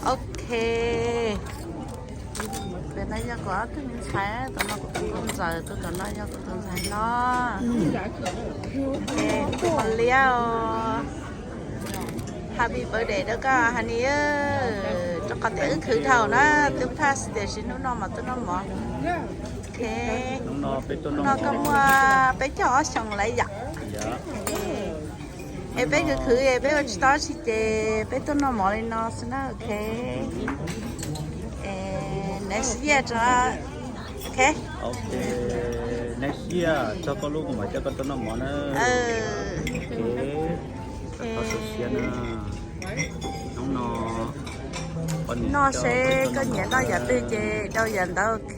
Ok, tus no yog kuv ob tug me ntxhais, tus no kuv tus nkauj ntxawm, tus tom no yog kuv tus ntxhais hlob. Tus liab os. Happy birthday rau koj Honey, rau qhov tias wb khwv dhau na, twb pass tiam sis hnub no mas tuaj noj mov. Ok, hnub no koj muaj peb caug ob xyoos lawm yom. Es peb khwv khwv es peb ua tsis tau dab tsi ces peb tuaj noj mov li no xwb na, ok. Next year tso, ok. Ok, next year txog koj lub kuv mam coj koj tuaj noj mov na. Ok, koj txhob tu siab na. Hnub no noj seb koj nyiam noj yam twg ces rau yam ntawd, ok.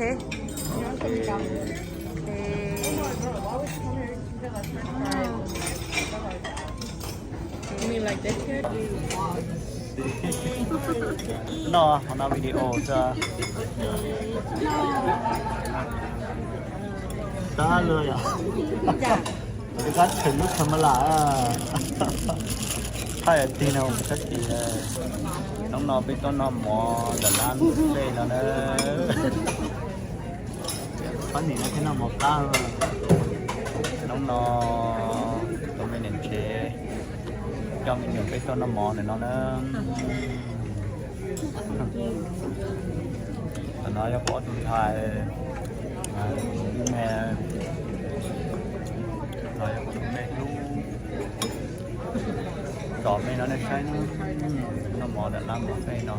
Noj qhov no video xwb. Tab luag yom. Kab tshwm lub camera. Thaij tig no sab tis. Hnub no peb tuaj noj mov ntawm lab buffet no na. Qhov nim no thiaj noj mov qab. Hnub no tus me niam tsev coj me nyuam peb tuaj noj mov ntawm no na. Ntawm no yog kuv ob tug ntxhais, me, no yog kuv tus me hlub, tsom me no nej saib na, noj mov ntawm lab buffet no.